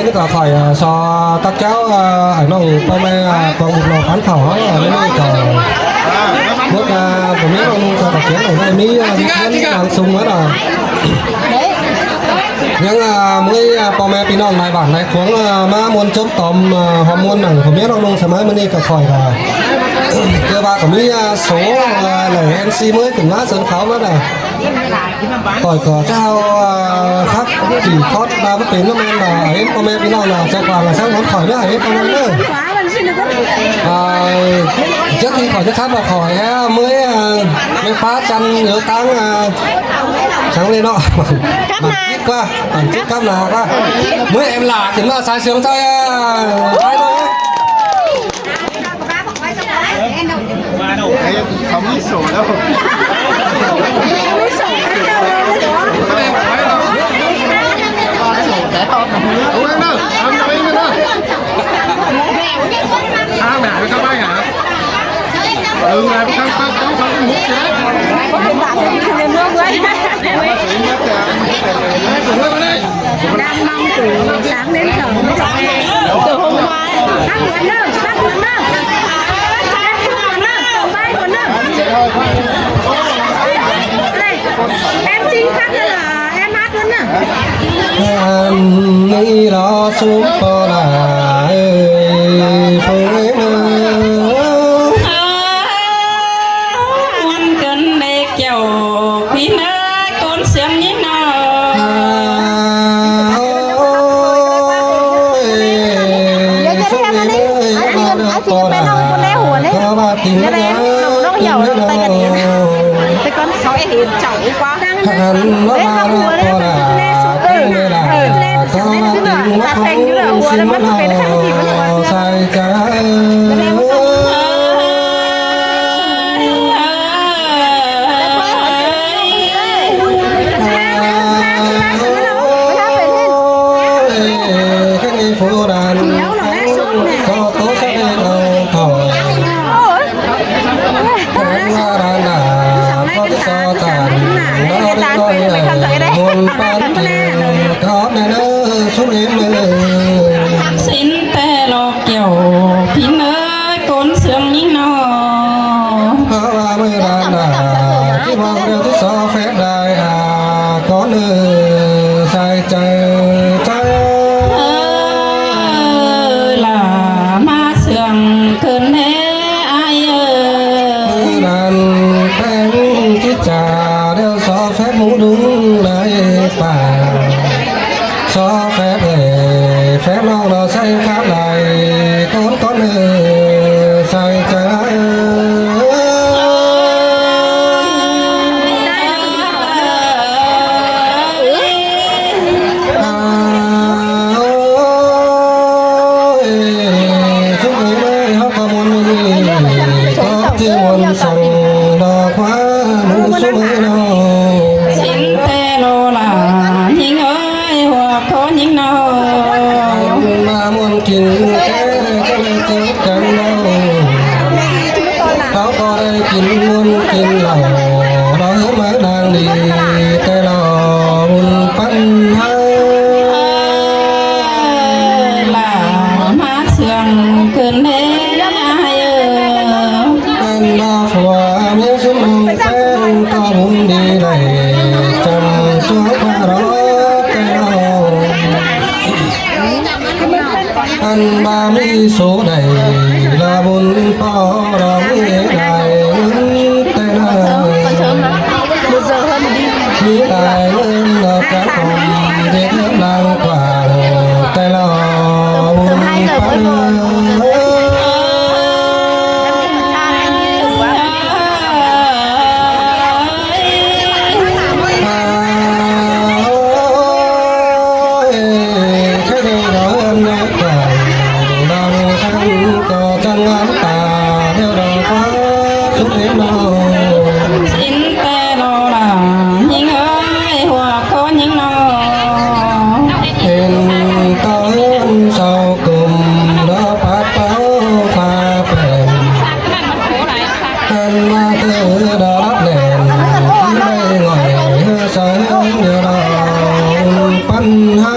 ນີ້ກໍຂ້ອຍ ເອີ່ ຂໍຕັກແຈວ ເອີ່ ນ້ອງພໍ່ແມ່ ເອີ່ ກອງບຸນເຫຼົ່າພັນເຜົ່າເຮົາ ເອີ່ ມື້ນີ້ກໍໝົດ ເອີ່ ບໍ່ມີນ້ອງນຸ່ງ ຂໍຕັກແຈວໄດ້ມີ ເອີ່ ວຽກງານບາງຊຸມຫັ້ນນະ ຍັງ ເອີ່ ມື້ນີ້ ເອີ່ ພໍ່ແມ່ພີ່ນ້ອງຫຼາຍບ້ານຫຼາຍຂວງ ເອີ່ ມາມ່ວນຊົມຕອມ ເອີ່ ຮ່ວມມ່ວນໜັງຜົວເມຍນ້ອງນຸ່ງສະໄໝ ມື້ນີ້ກໍຂ້ອຍກໍຄືວ່າກໍມີ ເອີ່ ໂສ ເອີ່ ແລະ ເອັມຊີ ເມືອຂຶ້ນມາເຊີນເຂົາມານະ ຂ້ອຍກໍຈະເອົາ ເອີ່ ຄັກ ທີ່ຄອດມາບໍ່ເປັນນຳແມ່ນວ່າ ເຫັນພໍ່ແມ່ພີ່ນ້ອງລາວໃຈກວ້າງໃຈສັງຄົມຂ້ອຍເດີ ເຫັນພໍ່ແມ່ເດີ ເອີ ຈັກທີ່ຂ້ອຍຈະຄັດວ່າຂ້ອຍແຮເມື່ອຍ ແມ່ຟ້າຈັນຢູ່ທາງ ທາງນີ້ເນາະ ກັບໜ້າ ມັນຄິດວ່າ ມັນຄິດກັບໜ້າວ່າ ເມື່ອຍແອມຫຼ້າຂຶ້ນມາສາຍສຽງໃຈ ໄປເດີ. ເຂົາມີໂສແລ້ວ ເອົາໄປເດີ ເອົາໄປເດີ ທາງໜ້າໄປທາງໄປຫາ ເອີ ໄປທາງປາກ ເອົາທາງໝູກຊິໄດ້ ເປັນບາດເປັນເມືອເມືອ ດຳມັງຕູສາມເຫຼັ້ມສອງ ໂຕໂຮມວາຍ ຮັກຫົວເລີ່ມ ຮັກຫົວເລີ່ມ ຮັກຫົວເລີ່ມ ຕົງໄປຫົວເລີ່ມ ເອີຍ ແອມຈິງຄັກເດີ ແອມຮັກຫົວເລີ່ມ ອັນນີ້ລະຊຸມປໍລາເອີຍ ເພິ່ນເອີຍ ເອີ ມ່ວນກັນເດ້ ແກ້ວພີ່ເນີຍ ໂກນສຽງຍິງເນາະ ເອີຍ ເອົາຊິໄປນອນຢູ່ໃນຫົວເດ້ ແນວໃດ ນ້ອງເຍົາ ໄປກັນເອງ ແຕ່ກ່ອນເຂົາເຫັນເຈົ້າກວ່າ ຫັນມາບາລາໂຄລາ ເອີ ເອີ ເອີ ຕາແຂງຢູ່ເດີ ຫົວແລ້ວມັນເປັນໃຫ້ມັນດີ ມັນ ໃສ່ໃຈ ສິນແຕ່ລອກແກ້ວ ພີ່ເນີຍ ໂກນເຊື່ອງນີ້ນໍ ເພາະວ່າມື້ດານໜ້າ ທີ່ວ່າເລື່ອງທີ່ສອງແຟນໄດ້ ອາ ກ່ອນເອີ ໃສ່ໃຈ ໃຈ ເອີ ຫຼ້າມາເຊື່ອງເກີນແດ່ອ້າຍເອີ ນັ້ນແພງທີ່ຈາ ແລ້ວສອງແຟນໝູດຸງໃນປ່າ ສອງແຟນເອີຍ ແຟນນ້ອງລາໃສ່ຄາດໄຫຼ ໂກນກ່ອນເອີ ໃສ່ໃຈ ອາ ໂອ້ຍ ຊຸມເອີຍ ເຮົາກໍມ່ວນມື້ນີ້ ກໍທີ່ມ່ວນສັງດອກ ຄວາມຮູ້ຊຸມເອີຍເນາະ ສິນແຕ່ໂລລາ ຍິງເອີຍ ຫົວຂໍ້ຍິງເນາະ ມາມ່ວນກິນແຕ່ຈະໄດ້ເຈີກັນເນາະ ເຮົາກໍໄດ້ກິນມ່ວນກິນເຫຼົ້າ ເຮົາມານາງດີແຕ່ລາວບຸນປັນຫາ ຫຼ້າມາເຊື່ອງເກີນແດ່ອ້າຍເອີ ອັນວ່າຜົວເມຍຊຸມນ້ອງແປ້ງກໍບຸນດີໄດ້ຈຳຈວງພະເລາະແຕ່ເຮົາ ອັນວ່າມີໂສໃດລະບຸນພໍລະມີໄດ້ເງິນແຕ່ເຮົາ ມີຫຼາຍເງິນດອກຈັກຂອງເຮັດເຮືອນຫຼັງກວ້າງ ແຕ່ລະບຸນປານເອີຍ ອາ ໂອ້ຍ ແຄ່ນີ້ດອກເຮືອນໃຫຍ່ກວ້າງ ບາງຄັ້ງກໍຈັ່ງງາມຕາ ແນວດອກຟ້າສຸດເຫັນເນາະ ສິນແຕ່ໂລລາ ຍິງເອີຍ ຫົວ ຂໍຍິງເນາະ ເຫັນຕາເຮືອນເຊົາກົມ ດອກປາດເປົ່າຟ້າແປນ ຫັນວ່າເທີດອກແໜ້ນ ໄດ້ງ່ອຍເຮືອສາເຮືອນດຽວດອກ ປັນຫາ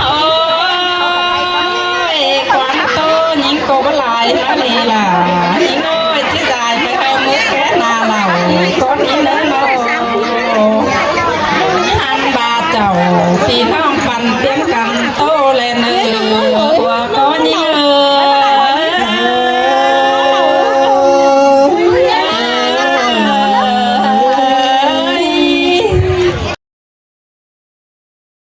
ໂອ້ຍ ຄວາມໂຕຍິງກໍບໍ່ຫຼາຍຫັ້ນເດລະ ຍິງ